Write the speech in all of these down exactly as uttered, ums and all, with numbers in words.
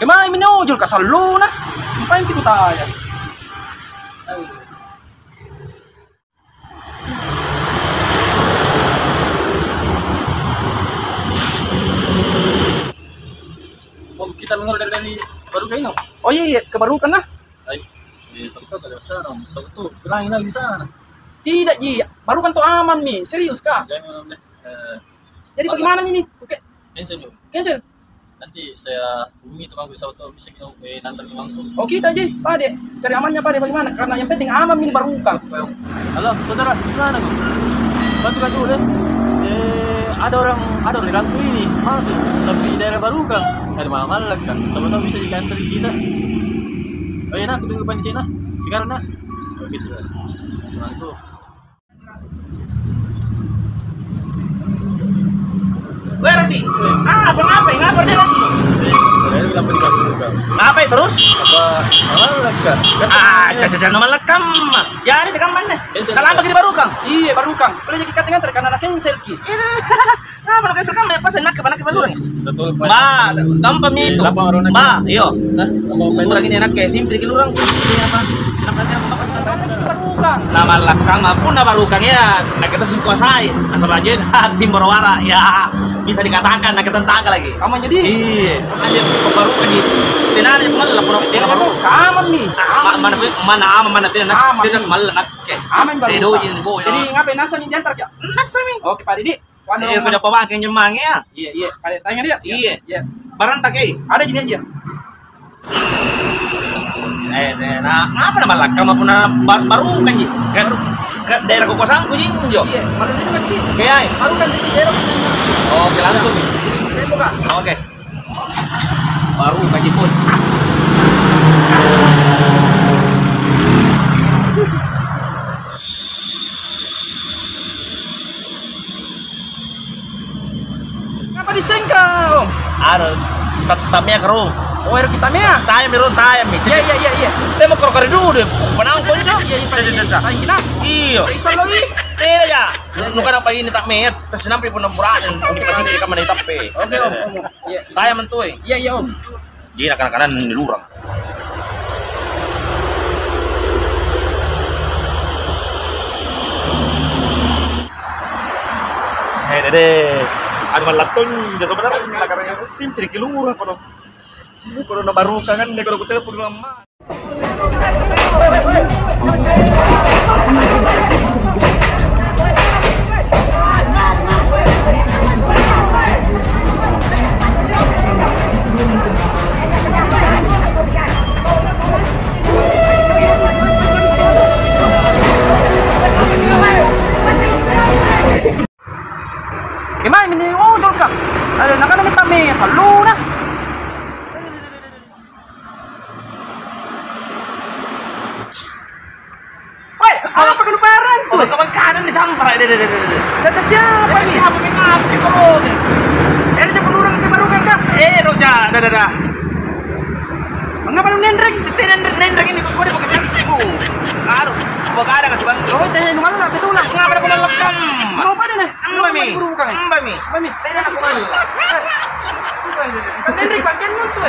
Kemana mi ojol ka salona? Sampai itu kutanya. Oh, kita mengulang dari, dari baru kayak ini. Oh iya, iya, ke baru kan lah. Ai, eh, tapi kau tak ada masalah dong. Siapa tahu, kurangin lagi di sana. Tidak ji, baru kan tu aman mi, serius kah? Jangan deh. Eh, jadi bagaimana ini? Oke. Cancel dulu. Cancel? Nanti saya hubungi tukangku, siapa tahu bisa kita, eh, nantar tukangku. Oh, kita ji, pade. Cari amannya pade bagaimana? Karena yang penting aman ini barukang. Halo, saudara, gimana kau? Bantu kau dulu deh. Eh, ada orang, ada orang di kantor ini masuk, tapi daerah barukang. Ada malam-malam kan. Siapa tahu bisa diantar kita. Oh iya, nah, aku tunggu di sini, nah. Sekarang, nah. Oke, sudah. Assalamualaikum. Weh, Rasi. Ah, apa ngapa? Ngapa dia lagi? Udah, kenapa di baru juga? Ngapa terus? Apa? Malah, Kak. Ah, caca-caca, nama lekam. Ya, ini tekan mana? Cancel. Kalau apa kita barukang? Iya, barukang. Boleh jadi kata ngantar karena nak cancel ki. Ngapa nak cancel kan? Pas enak ke mana ke baru? Betul, Pak. Ba, gampang mi itu. Ba, iyo. Hah? Kurang ini enak kayak simpel ki lurang. Ini apa? Kenapa, kenapa, kenapa, kenapa? Barukang. Nama lekam pun na barukang ya. Nah, kita sih kuasai. Asal aja tim berwara ya. Bisa dikatakan, nah, kita entah lagi. Aman jadi? Iya. Aja baru lagi. Tidak ada yang malah pura-pura. Aman mi. Aman. Mana, mana aman, mana tidak? Aman mi. Tidak malah nak. Oke. Aman baru. Jadi ngapain nasa mi diantar, Cak? Nasa mi. Oke, Pak Didi. Eh, kau dapat pakai nyemang ya? Iya, iya. Ada tanya dia? Iya. Iya. Barang tak, eh? Ada jenis dia. Eh, eh, nah, apa nama lakam apa na bar-, baru kan ji? Kan, kan daerah kekuasaanku ji, Jo. Iya, baru ini kan ji. Kayak, eh? Baru kan di daerah. Oke, langsung. Saya buka. Oke. Baru bagi pun. Ngapa disengka, Om? Anu, ta-, tamea keru. Oh, ero kita mea? Tayam mi, Ron, tayam mi. Iya, iya, iya, iya. Temo koro kari dulu deh. Penangko itu. Iya, iya, iya, iya. Iya. Iya. Iya, iya. Iya, iya. Nuka apa ini tak met? Tersinampi pun nampuran. Oke, pasti kita mana tape. Oke, Om, Om, Om. Iya. Tayam mentui. Iya, iya, Om. Jadi, kanan-kanan ni lurang. Eh, dede. Anu malaton, dia sebenarnya, kanan-kanan simpel ki lurang kono. Kono na baru kangen deh, kalau kita pergi lama. Kemai mini ojol kah? Ada nak ada minta me saluna. Woi, apa kau parang tu? Kawan kanan di sampah. Deh, deh, deh, deh, deh. Kata siapa ni? Siapa ni? Ngapa ni kau ni? Eh, dia pun orang ke baru kan kah? Eh, roja, dah, dah, dah. Mengapa lu nendreng? Tete nendreng, nendreng ini kau dia pakai siapa? Aduh, gua kada kasih bang. Kau tanya lu malah betul lah. Ngapa ada kau melekam? Kau pada nih? Mbak mi. Mbak mi. Mbak mi. Tanya aku malu. Kan nendreng pakai nun tu.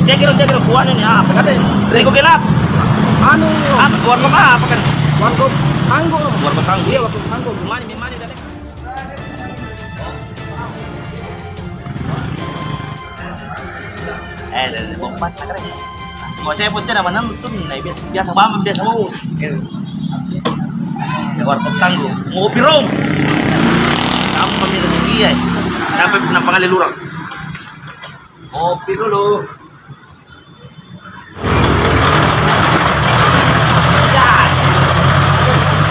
Dia kira, dia kira buahnya ni apa? Kata, Rego Gelap. Anu. Apa? Warkop apa kan? Warkop Tanggo. Warkop Tanggo. Iya, Warkop Tanggo. Mani, mani, mani. Eh, dari Bogor, tak keren. Kau cewek pun tidak menentu, nah, bi-, biasa bambang, biasa bos. Ya, warkop tangguh. Ngopi, Rom. Kamu pemilik setia, eh. Kenapa pernah panggil orang? Ngopi dulu. Ya.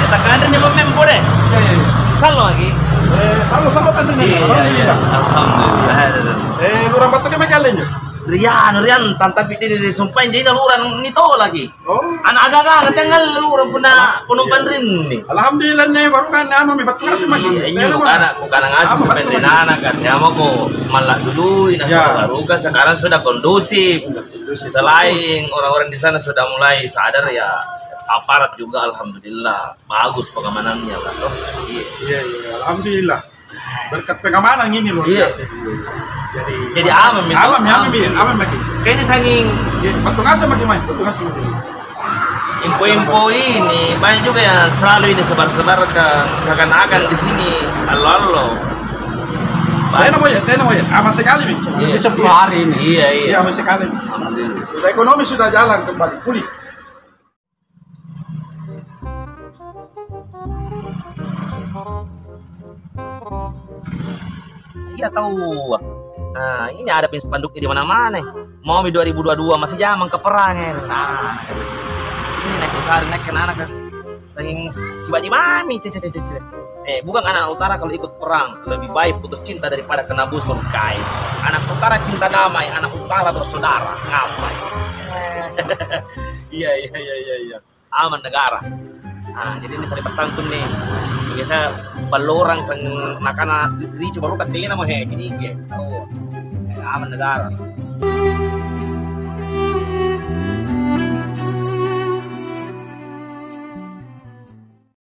Kita kan ini pemempo deh. Iya, iya, iya. Selalu lagi. Eh, selalu, selalu penting. Iya, iya. Alhamdulillah. Alhamdulillah. Eh, orang Batu ke macam lain. Rian, Rian, tanta piti di sumpah, jadi lalu orang ni tahu lagi. Oh. Anak agak-agak, katanya lalu orang pernah penumpang rin ni. Alhamdulillah, ni baru kan, anu, mi batu ngasih maki. Iya, iya, bukan anak, bukan ngasih, bukan di nana kan. Ya, mau ko malak dulu, ini sudah baru kan, sekarang sudah kondusif. Selain orang-orang di sana sudah mulai sadar, ya, aparat juga, alhamdulillah, bagus pengamanannya lah, toh. Iya. Iya, iya, alhamdulillah. Berkat pengamanan ini luar biasa. Jadi, jadi aman, aman, aman, aman, aman, aman. Kayaknya sanging batu ngasih maki, main batu ngasih maki. Info-info ini banyak juga yang selalu ini sebar-sebarkan, seakan-akan di sini allo-allo. Tena mau ya, tena mau ya, aman sekali, Mi. Iya. Ini sepuluh hari ini. Iya, iya. Iya, aman sekali. Alhamdulillah. Sudah, ekonomi sudah jalan kembali, pulih. Iya, tahu. Nah, ini ada pin spanduk di mana-mana. Mau mi dua ribu dua dua, masih zaman ke perang, eh. Nah, ini naik besar, naik ke anak kan. Sanging sibaji mami, cece, cece, cece. Eh, bukan anak utara kalau ikut perang, lebih baik putus cinta daripada kena busur, guys. Anak utara cinta damai, anak utara bersaudara. Ngapai? Iya, iya, iya, iya, iya. Aman negara. Ah, jadi ini sering bertantun nih. Biasa balorang sang nakana ricu baru katena mau he, gini, gini. Oh, eh, aman negara.